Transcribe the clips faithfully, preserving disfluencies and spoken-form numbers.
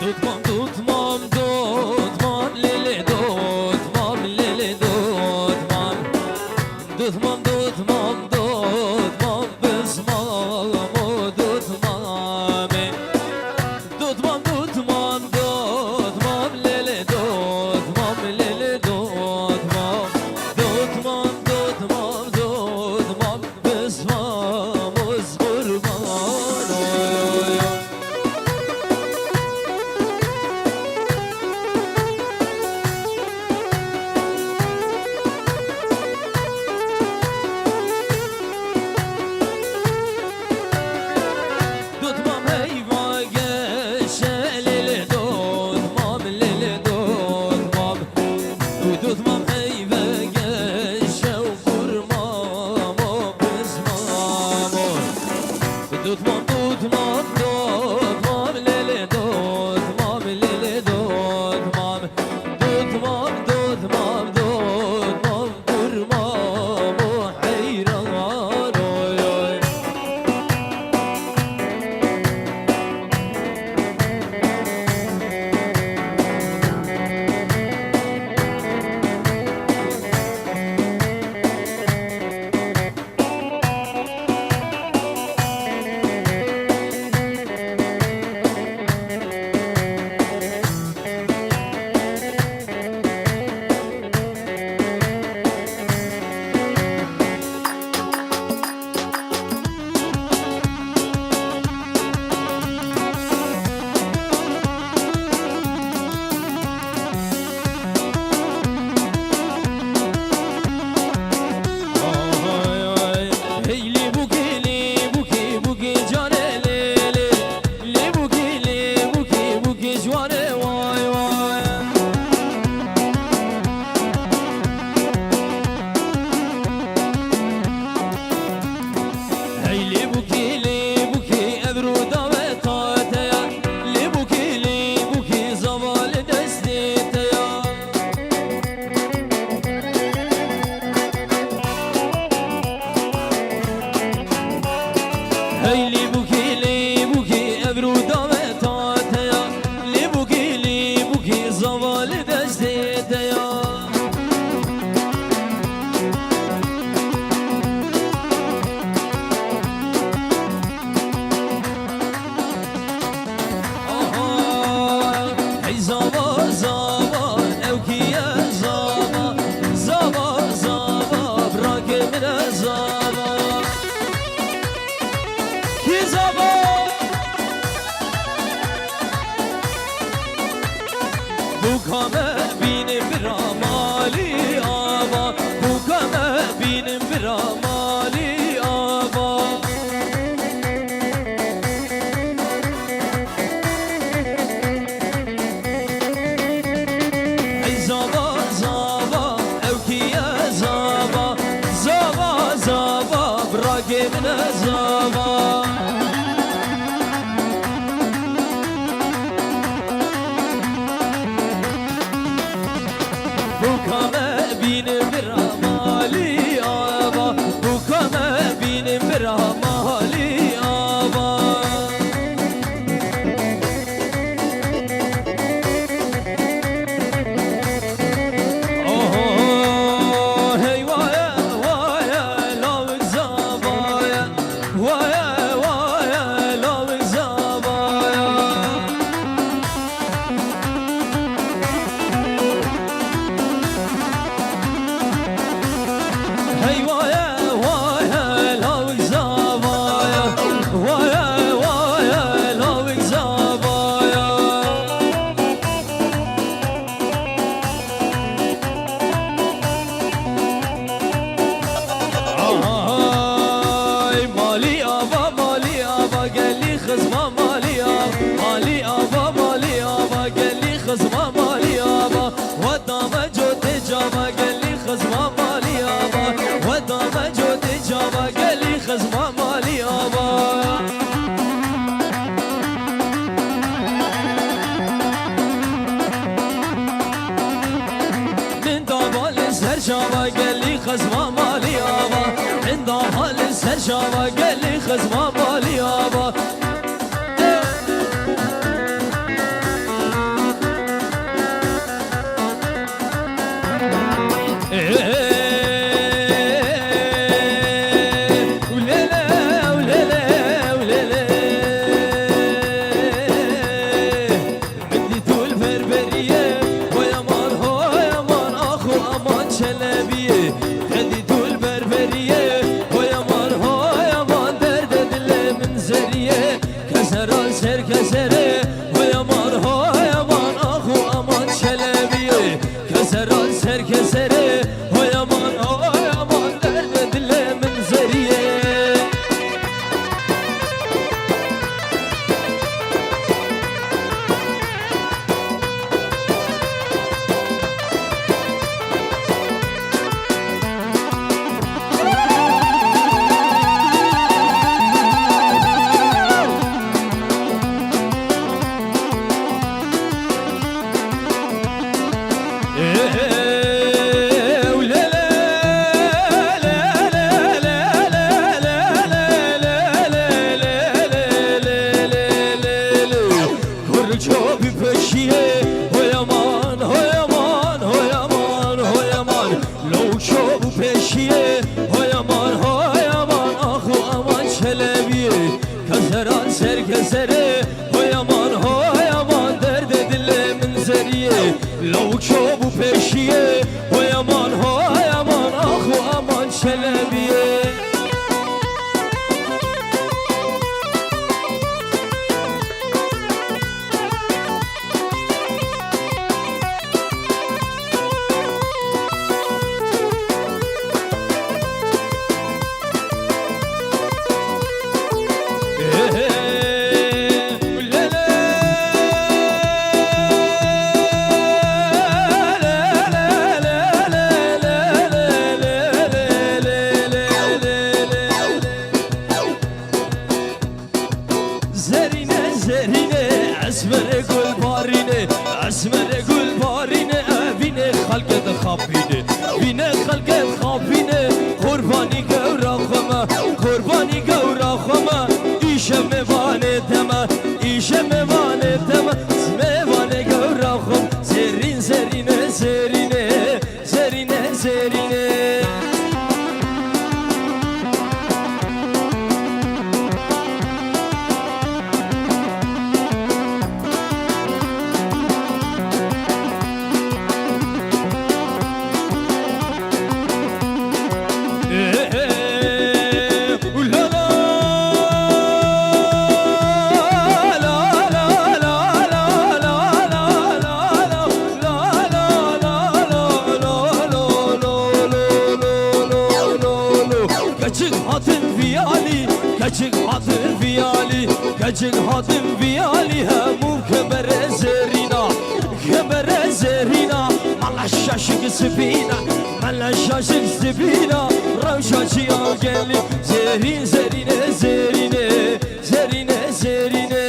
Dotmam, dotmam, dotmam, lê lê dotmam, lê lê dotmam. Dotmam, dotmam, dotmam, pismam o dotmamê. Dotmam, dotmam, dotmam, lê lê dotmam, lê lê dotmam. Dotmam, dotmam, dotmam, pismam o qurban. Oy, oy, oy. Dotmam heyva geşe, lê lê dotmam, lê lê dotmam. Dotmam heyva geşe, qurmam o pismam o. Dotmam, dotmam, dotmam, lê lê dotmam, lê lê dotmam. Dotmam, dotmam, dotmam, qurmam o heyran, oy, oy. Hey, lê bûkê, lê bûkê, bûkê canê lê lê. Lê bûkê, lê bûkê, bûkê ciwanê, way, way. Hey, lê bûkê, lê bûkê, ev rûdaweta te ya. Lê bûkê, lê bûkê, zava li destê te ya. Hey, lê bûkê, lê bûkê, ev rûdaweta te ya. Lê bûkê, lê bûkê, zava li destê te ya. Aha, hey zava, zava, ew kî ye zava? Zava, zava, birakê min e zava. Kî zava? Bûka me bînin bira malî ava, bûka me bînin bira malî ava. Ey zava, zava, ew kî ye zava? Zava, zava, birakê min e zava. Bûka me bînin bira malî ava, bûka me bînin bira malî ava. Oho, hey waye, waye, lawik zava ye. Waye, waye, lawik zava ye. Hey waye, waye, lawik zava ye. Waye, waye, lawik zava ye. Ay, malî ava, malî ava, gelî xizma malî ava. Malî ava, malî ava, gelî xizma malî ava. Weda me cotê cava, gelî xizma malî ava. Weda me cotê cava, gelî xizma malî ava. Min dava li ser şava, gelî xizma malî ava. Min dava li ser şava, gelî xizma malî ava. Serê, hoy aman, hoy aman, ax û aman Çelebiyê. Keseran ser keserê, hoy aman, hoy aman, derdê dilê min Zeriyê. Kurço bi peşiyê, hoy aman, hoy aman, hoy aman, hoy aman. Lewço bi peşiyê, hoy aman, hoy aman, ax û aman Çelebiyê. Keseran ser keserê, hoy aman, hoy aman, derdê dilê min Zeriyê. Lewço bi peşiyê, hoy aman, hoy aman, ax û aman Çelebiyê. Zerîne, zerîne, esmerê gulbarîne, esmerê gulbarîne, evînê xelkê dixapîne, vînê xelkê dixapîne, qurbanî gewra xwe me, qurbanî gewra xwe me, îşev mêvanê te me, îşev mêvanê te me, mêvanê gewra xwe me, zerîn, zerîne, zerîne. Zerîne, zerîne. Keçik hatin vî alî, keçik hatin vî alî, keçik hatin vî alî, hemû kemere zerîna, kemere zerîna, mala şaşik sipîna, mala şaşik sipîna, rewşa çiya gelî, zerîn, zerîne, zerîne. Zerîne, zerîne.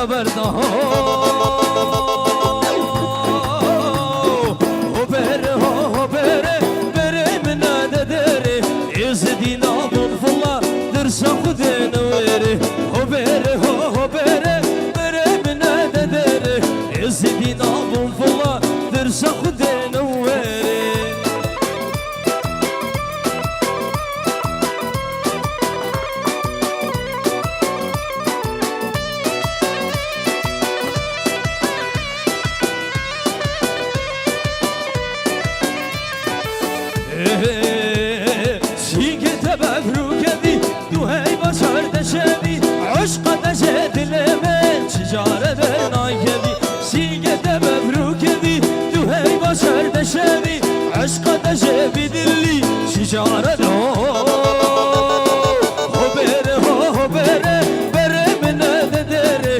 Berda ho, ho bere ho, ho bere, bere min de dere, ez dîna bûn fula, dirsa Xwedê ne were. Ho bere ho, ho bere, bere min de dere, ez dîna bûn fula, dirsa Xwedê ne were. Sîngê te bevrûke dî, tu hey başar te şevî, eşqa te jê dilê me çi care dernakevî. Sîngê te bevrûke dî, tu hey başar te şevî, eşqa te jê bi dilî çi care de. Ho bere ho, ho bere, bere min de dere,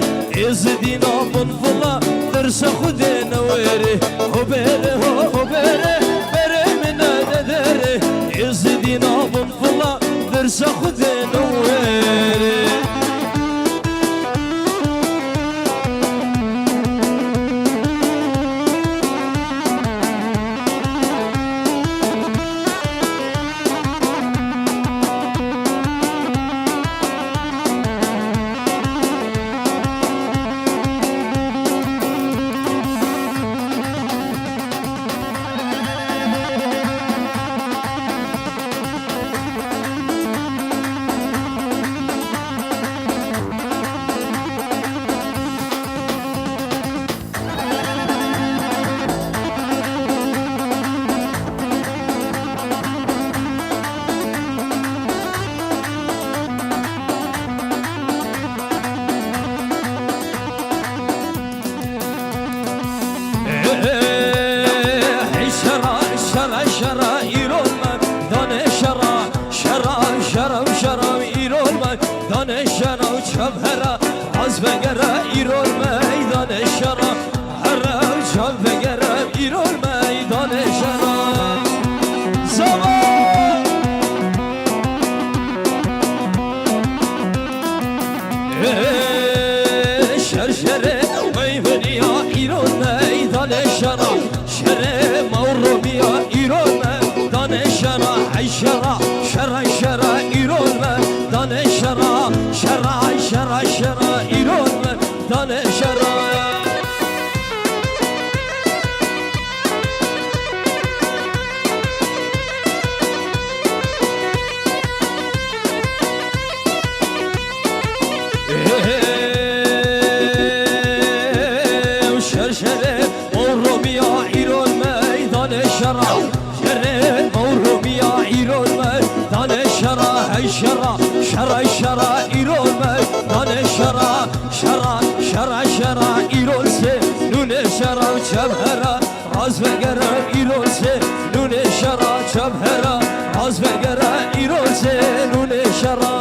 ez dîna bûn fula, dirsa Xwedê ne were. Ho bere ho, ho bere, bere min de dere, ez dîna bûn fula, dirsa Xwedê ne were. Hey şera, şera, şera, îro me dane şera, şera, şera, şera, îro me dane şera, çav hera, az vegere îro me dane şera, hera, çav vegere îro me dane şera. Zaman. Şer şerê meymeniya îro meydanê şera. Şerê mewromiya îro meydanê şera. Hey şera, şera, şera îro meydanê şera. Şera, şera, şera îro meydanê şera. Şerşerê mewromiya îro meydanê şera. Şerê mewromiya îro meydanê şera. Hey şera, şera, şera îro meydanê şera. Şera, şera, şera îro se nûnê şera çevhera. Raz vegere îro se nûnê şera çav hera. Raz vegere îro se nûnê şera.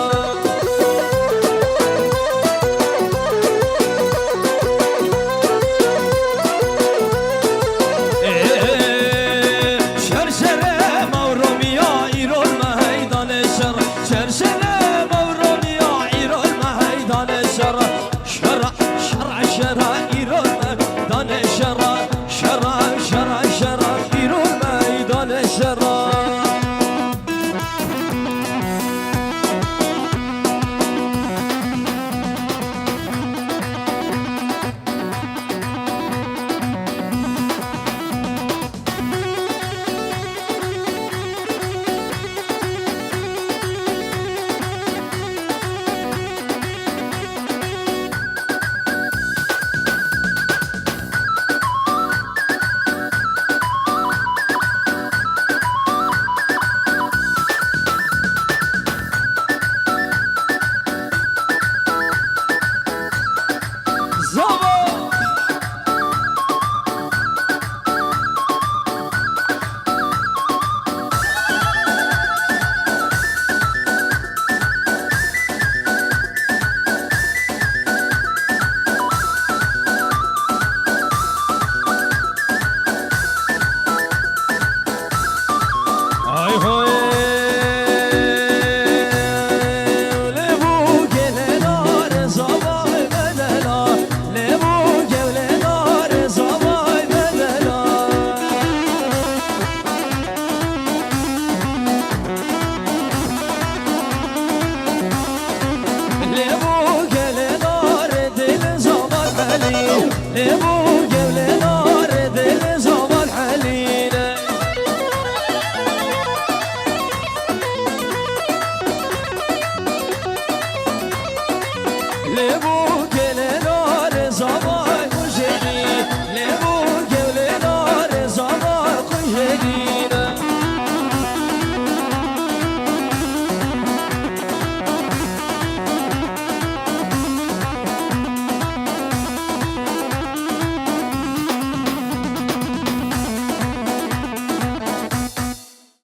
Şer şerê mewromiya îro meydanê şera. Şer şerê mewromiya îro meydanê şera. Şera, şera, şera îro meydanê şera.